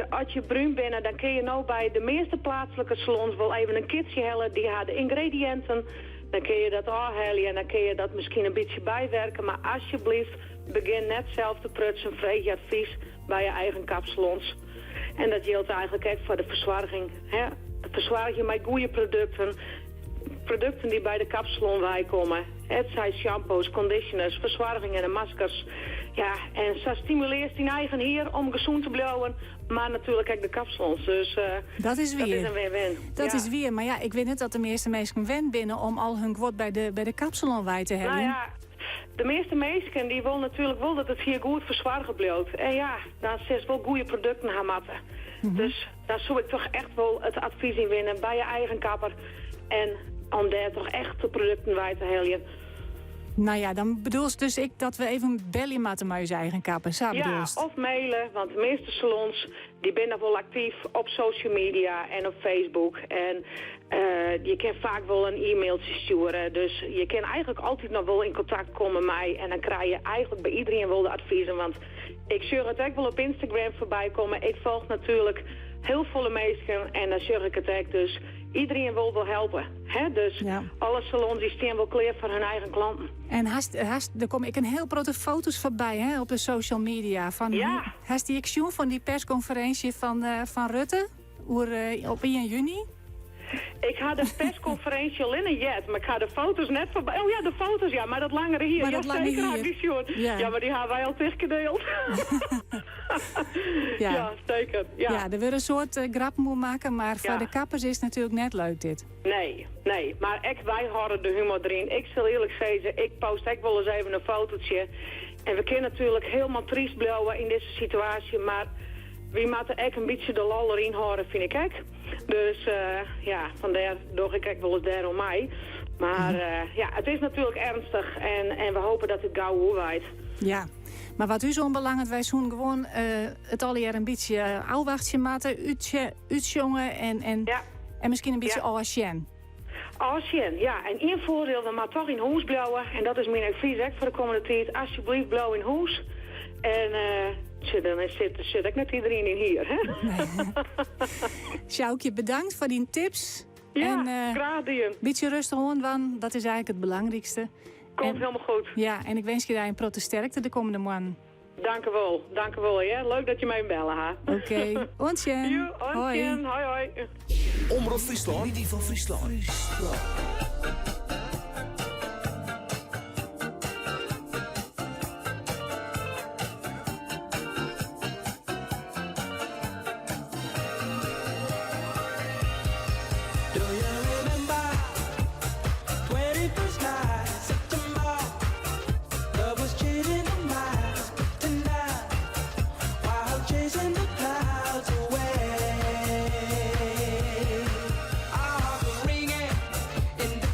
As je brún binne, dan kinne je no by de measte pleatslike salons wol even in kitsje helje. Dy ha de yngrediïnten. Dan kinne je dat ôfhelje en dan kinne je dat miskien in bytsje bywurkje. Mar asjebleaft, begjin net sels te prutsen. Freegje advys by je eigen kapsalons. En dat jildt eigentlik ek foar de fersoarging. Hè? Fersoargje mei goede produkten. Produkten dy't by de kapsalon weikomme. It shampoos, conditioners, fersoargingen en maskers. Ja, en sa stimulearrest dyn eigen hier om gesûn te bliuwen. Mar natuerlik ek de kapsalons. Dus Dat is dat wier. is in win-win. Dat Ja. is wier, mar ja, ik wit net dat de measte minsken wend binne om al hun guod by de kapsalon wei te heljen. Nou ja, de measte minsken dy wolle natuerlik wol dat it hier goed fersoarge bliuwt. En ja, dan silst wol goede produkten ha moatte. Dus dêr soe ik toch echt wol it advys yn winne by je eigen kapper. En om dêr toch echt de produkten by te heljen. Nou ja, dan bedoelst dus ek dat we even belje moatte mei ús eigen kapper. Sa Ja, bedoelst. of maile, want de measte salons dy binne noch wol aktyf op social media en op Facebook. En je kinne faak wol in e-mailtsje stjoere. Dus je kinne eigentlik altyd noch wol yn kontakt komme mei my. En dan krije je eigentlik by iderien wol de advizen. Want ik sjoch it ek wol op Instagram foarby kommen. Ik folgje natuerlik hiel folle minsken en dan sjoch ik it ek. Dus iderien wol wol helpe. Hè? Dus alle salons dy steane wol klear foar hun eigen klanten. En hast, der komme ek in hiel protte foto's foarby hè, op de social media. Fan, Hast dy ek sjoen fan dy perskonferinsje fan Rutte oer, op 1 juny? Ik ha de perskonferinsje allinne heard, mar ik ha de foto's net foarby. Oh ja, de foto's, ja, mar dat langere hier. Mar ja, dat lange seker ha ik hier. dy sjoen. Ja. Mar dy ha wy al dield. Ja, seker. Ja. Ja, der wurde in soad grappen oer makke, mar foar de kappers is it natuerlik net leuk dit. Nee, mar ek wy hâlde de humor deryn. Ik sil earlik sizze, ik post ek wolris even in fototsje. En we kinne natuerlik hielendal tryst bliuwe yn dizze situaasje, mar wy moatte ek in bytsje de lol deryn hâlde, fyn ik ek. Dus ja, fandêr doch ik ek wolris dêroan mei. Mar ja, it is natuerlik earnstich en we hoopje dat it gau oerwaait. Ja, mar wat ús oanbelanget, wy soene gewoan it allegear in bytsje ôfwachtsje moatte, útsjonge en miskien in bytsje ôfsjen. Ôfsjen, ja. En ien foardiel, we moatte toch yn hûs bliuwe. En dat is myn advys ek foar de kommende tiid. Asjebleaft, bliuw yn hûs. En dan sit ek net iderien yn hier, hè? Sjoukje, betanke foar dyn tips. Ja, en, graach dien. Bytsje rêstich oan dwaan, dat is eigentlik it belangrykste. Komt hielendal goed. Ja, en ik winskje dy in protte sterkte de kommende moannen. Dankjewol, dankjewol. Ja. Leuk dat je my belle ha. Oké, oant sjen. Jo, oant Hoi. sjen. Hoi, hoi. Omrop Fryslân, Middei fan Fryslân. Do you remember 21st night, September? Love was cheating the miles tonight while chasing the clouds away. Our hearts were ringing in the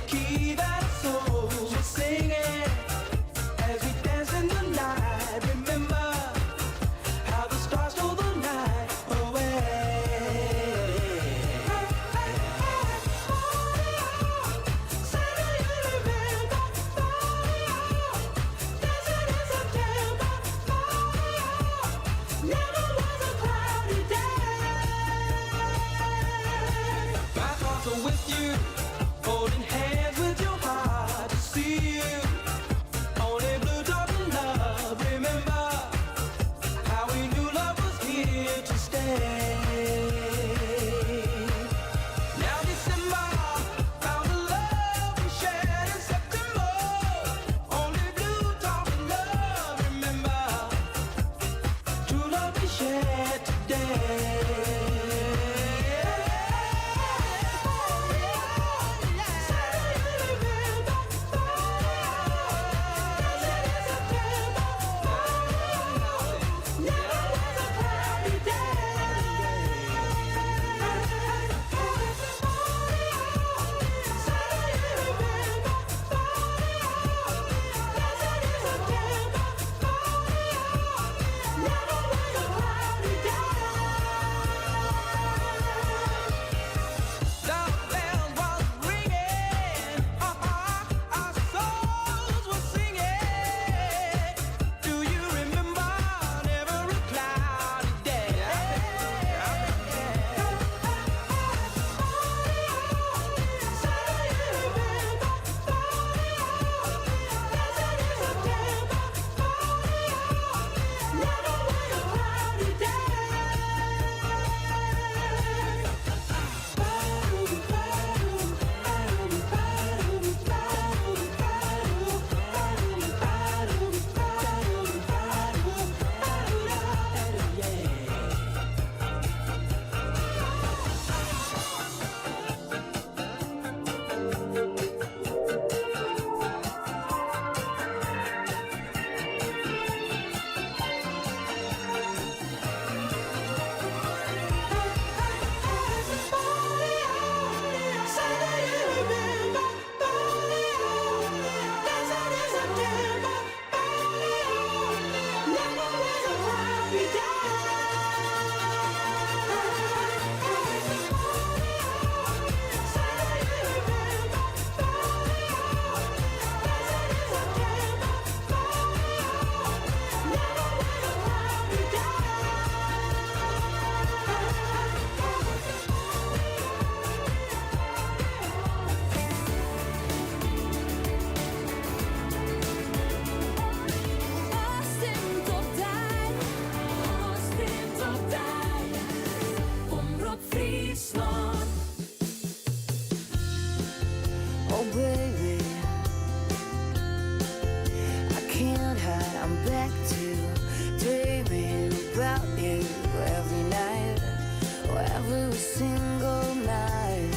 Every single night.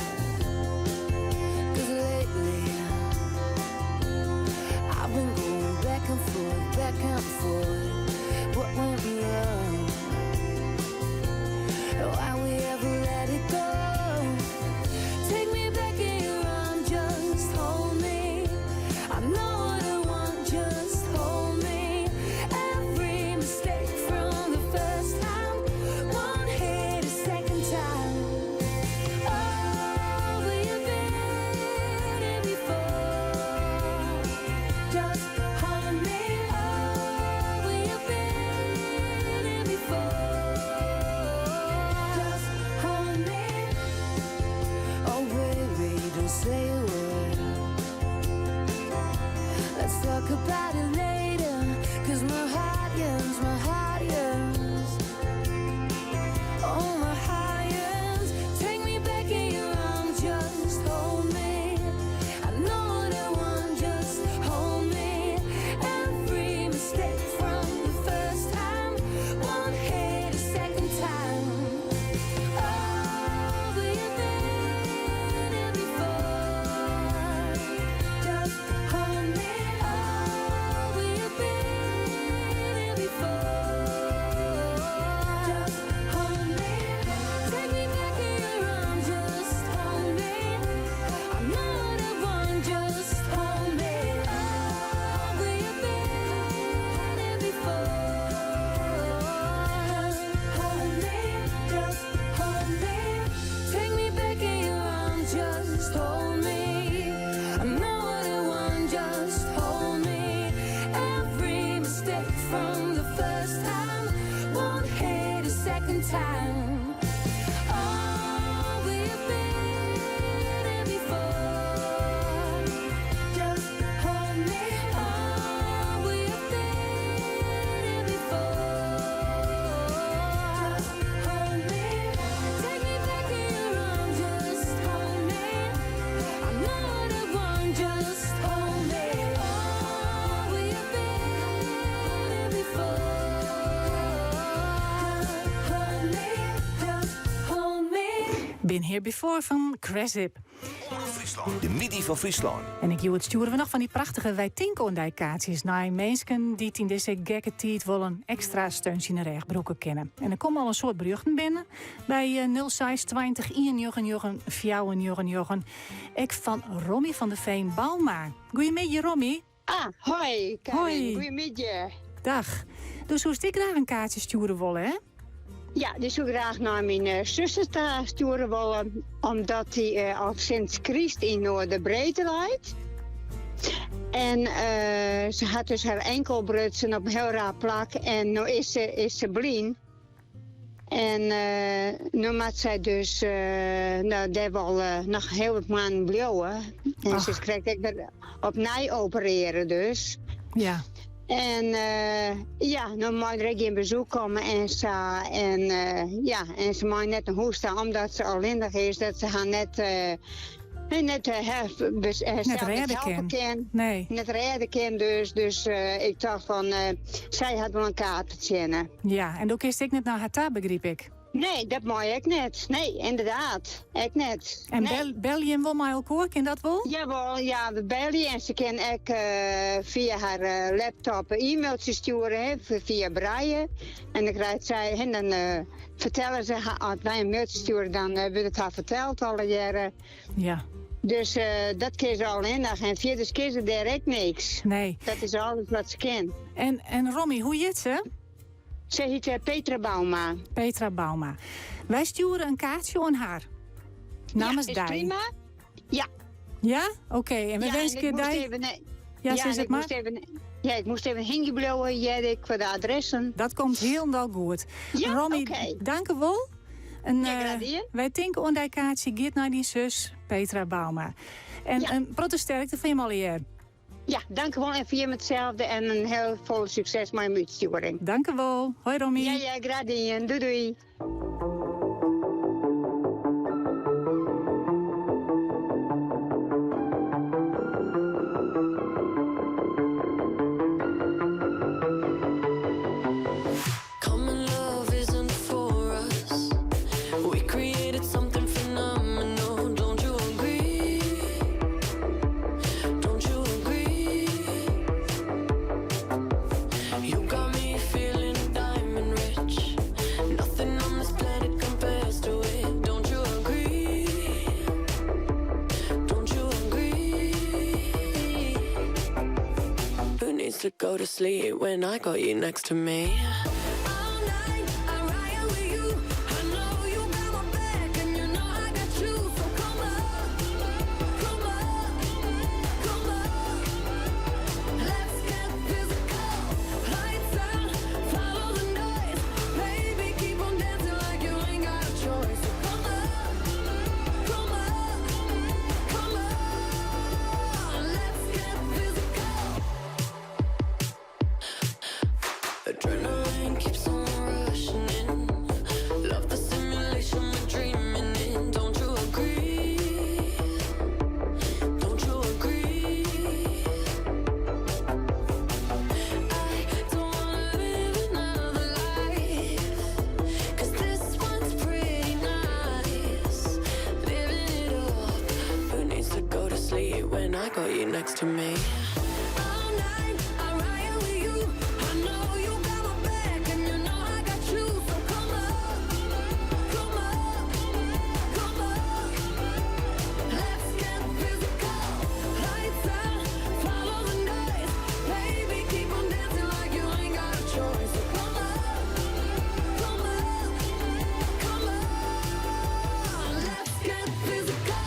'Cause lately I've been going back and forth, back and forth. What went wrong? Why we ever let it go? Take me back in your arms, just hold me. I know what I want, just hold me. Every mistake from the first time won't hit a second time. Oh, we've been here before. Just hold me. Oh, we've been here before. Just hold me. Oh, baby, don't say a word. Let's talk about it later. 'Cause my heart yearns, my heart yearns. Oh, my heart yearns. Take me back in your arms, just hold me. I know what I want, just hold me. Every mistake from the first time won't hit a second time. Oh, we've been here before. Just hold me. Oh, we've been here before. Just hold me. Take me back in your arms. Just hold me. I know what I want. Just hold me. Oh, we've been here before. Just hold me. Just hold me. Take me back in your arms. Just hold me. I know what I want. Just hold me. Every mistake from the first time won't hit a second time. Oh, we've been here before. Just hold me. Oh, we've been here before. Just hold me. Take me back in your arms. Just hold me. I know what I want. Just hold me. Oh, we've been here before. Hold me. Just hold me. Been Here Before fan Krezip. De middei fan Fryslân. En ek hjoed stjoere we noch fan dy prachtige Wy tinke oan dy kaartsjes nei minsken dy't yn dizze gekke tiid wol in ekstra steuntsje yn de rêch brûke kinne. En der komme al in soad berjochten binnen by 0620 199 499. Ek fan Romy van der Veen Bauma. Goeiemiddei Romy. Ah, hoi Karin. Hoi. Goeiemiddei. Dag. Do soest ek graach in kaartsje stjoere wolle, hè? Ja, dy soe ik graach nei myn suster ta stjoere wolle, omdat dy al sinds Kryst yn Noorderbreedte leit. En se hat dus har enkel brutsen op in hiel raar plak en no is se, is se blyn. En no moat sy dus no, dêr wol noch hiel wat moannen bliuwe. En se is krekt ek wer opnij operearre dus. Ja. En ja, no mei der ek gjin besoek komme en sa. En ja, en se mei net nei hûs ta omdat se allinnich is, dat se har net net Net rêde helpe kin. kin. Nee. Net rêde kin dus. Dus ik tocht fan, sy hat wol in kaart fertsjinne. Ja, en do kinst ek net nei har ta, begryp ik? Nee, dat mei ek net. Nee, ynderdaad. Ek net. En Nee. bel, belje jim wol mei elkoar? Kin dat wol? Jawol, ja, we belje en se kin ek fia har laptop e-mailtsjes stjoere, hè, fia Braille. En dan krijt sy, hè, dan fertelle se har, as wy in mailtsje stjoere, dan wurdt it har ferteld allegearre. Ja. Dus dat kin se allinnich en fierders kin se dêr ek niks. Nee. Dat is alles wat se kin. En, en Romy, hoe hjit se? Se hjit Petra Bauma. Petra Bauma. Wy stjoere in kaartsje oan har. Namens ja, is dy. prima. Ja. Ja? Oké, en we Ja, en winskje ik moest dy... even, Ja, ja, sis en it ik mar. moest even, ja, ik moest even hingjen bliuwe, hearde ik, foar de adressen. Dat komt hielendal goed. Ja, Romy, oké. dank u wol. En, Ja, graach dien. wy tinke oan dy kaartsje giet nei dyn sus Petra Bauma. En Ja. in protte sterkte foar jim allegear. Ja, dank u wol en foar jim itselde en in hiel folle sukses mei de útstjoering. Dank u wol. Hoi Romy. Ja, ja, graach dien. Doei doei. Common love isn't for us. We create. sleep when I got you next to me? Adrenaline keeps on rushing in. Love the simulation we're dreaming in. Don't you agree? Don't you agree? I don't wanna live another life. 'Cause this one's pretty nice. Living it up. Who needs to go to sleep when I got you next to me? All night, I ride with you. I know you got my back, and you know I got you. So come up, come up, come up. Let's get physical. Lights out, follow the noise. Baby, keep on dancing like you ain't got a choice. So come up, come up, come on. Let's get physical.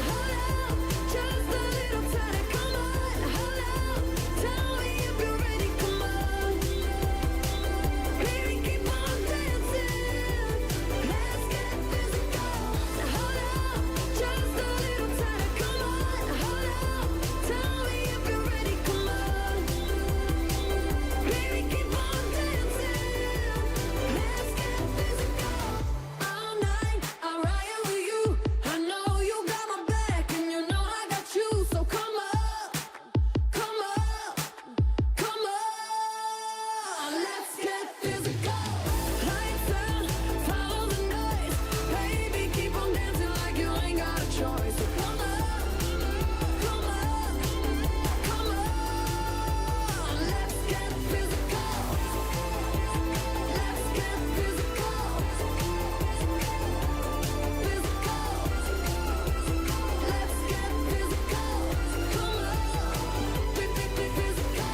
Hold up, just a little tighter. Come on, hold up. Tell me if you're ready. Come on, baby, keep on dancing. Let's get physical. Hold up, just a little tighter. Come on, hold up. Tell me if you're ready. Come on, baby, keep on dancing. Let's get physical. All night, I ride with you. I know you got my back, and you know I got you. So come up, come up, come on. Let's get physical. Lights out, follow the noise. Baby, keep on dancing like you ain't got a choice. So come up, come up, come on. Let's get physical. Let's get physical. Physical. Let's get physical. Come on. Physical.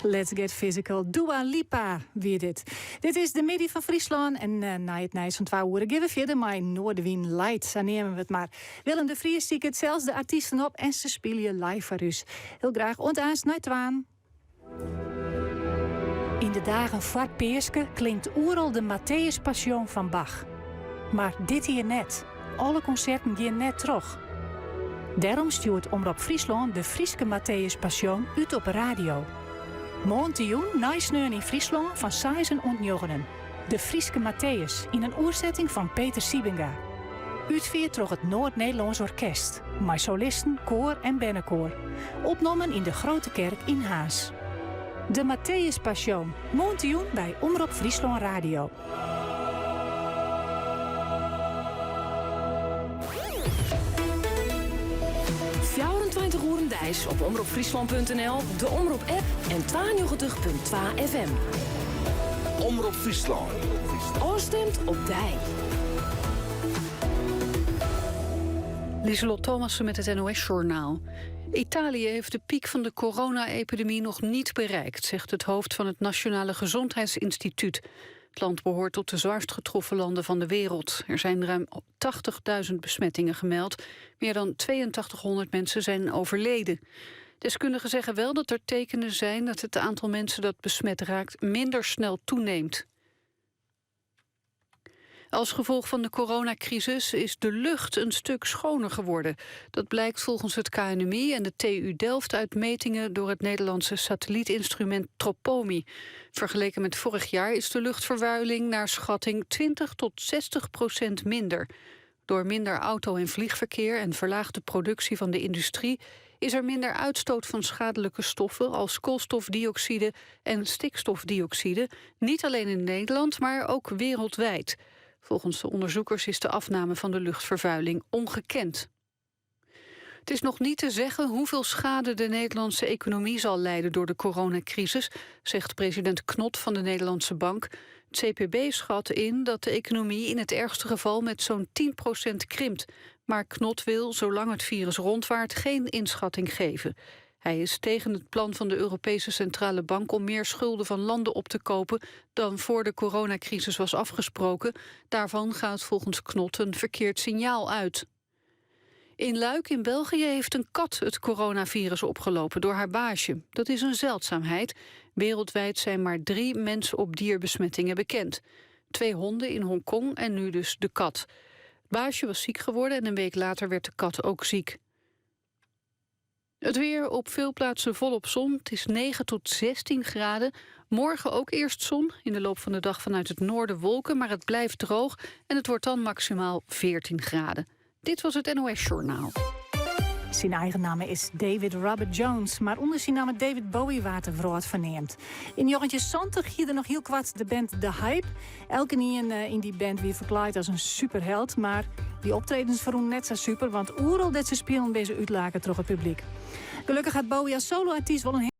Let's Get Physical. Dua Lipa wie dit. Dit is de middei fan Fryslân en nei it nijs fan 2 oere gean we fierder mei Noardewyn Light, sa neame we it mar. Willem de Vries siket sels de artysten op en se spylje live foar ús. Hiel graach oant aanst nei twaen. Yn de dagen foar Peaske klinkt oeral de Matthäus Passion fan Bach. Mar dit jier net. Alle konserten gean net troch. Dêrom stjoert Omrop Fryslân de Fryske Matthäus Passion út op 'e radio. Moarntejûn nei Sneon yn Fryslân fan seizen oant njoggenen. De Fryske Matthäus yn in oersetting fan Peter Siebenga. Útfierd troch it Noord-Nederlânsk Orkest, mei solisten, koar en bernekoar. Opnommen yn de Grote Kerk yn Harns. De Matthäus Passion, moarntejûn by Omrop Fryslân Radio. 24 oeren deis op omropfryslan.nl, de Omrop-app en 92.2 FM. Omrop Fryslân. Ofstimd op dy. Lieselot Thomassen met het NOS-journaal. Italië heeft de piek van de corona-epidemie nog niet bereikt, zegt het hoofd van het Nationale Gezondheidsinstituut. Het land behoort tot de zwaarst getroffen landen van de wereld. Er zijn ruim 80.000 besmettingen gemeld. Meer dan 8200 mensen zijn overleden. Deskundigen zeggen wel dat er tekenen zijn dat het aantal mensen dat besmet raakt minder snel toeneemt. Als gevolg van de coronacrisis is de lucht een stuk schoner geworden. Dat blijkt volgens het KNMI en de TU Delft uit metingen door het Nederlandse satellietinstrument Tropomi. Vergeleken met vorig jaar is de luchtvervuiling naar schatting 20 tot 60% minder. Door minder auto- en vliegverkeer en verlaagde productie van de industrie is er minder uitstoot van schadelijke stoffen als koolstofdioxide en stikstofdioxide, niet alleen in Nederland, maar ook wereldwijd. Volgens de onderzoekers is de afname van de luchtvervuiling ongekend. Het is nog niet te zeggen hoeveel schade de Nederlandse economie zal lijden door de coronacrisis, zegt president Knot van de Nederlandse Bank. Het CPB schat in dat de economie in het ergste geval met zo'n 10% krimpt. Maar Knot wil, zolang het virus rondwaart, geen inschatting geven. Hij is tegen het plan van de Europese Centrale Bank om meer schulden van landen op te kopen dan voor de coronacrisis was afgesproken. Daarvan gaat volgens Knot een verkeerd signaal uit. In Luik in België heeft een kat het coronavirus opgelopen door haar baasje. Dat is een zeldzaamheid. Wereldwijd zijn maar drie mens op dierbesmettingen bekend. Twee honden in Hongkong en nu dus de kat. Het baasje was ziek geworden en een week later werd de kat ook ziek. Het weer op veel plaatsen volop zon. Het is 9 tot 16 graden. Morgen ook eerst zon. In de loop van de dag vanuit het noorden wolken, maar het blijft droog. En het wordt dan maximaal 14 graden. Dit was het NOS Journaal. Zijn eigen naam is David Robert Jones, maar onder zijn naam David Bowie waard de wrâld ferneamd. Yn 1970 hie er noch hiel koart de band The Hype. Elkenien eh, yn dy band wie ferklaaid as in superheld, mar dy optredens ferrûnen net sa super, want oeral dêr't se spilen binne se útlake troch it publyk. Gelokkich hat Bowie as solo-artyst wol in.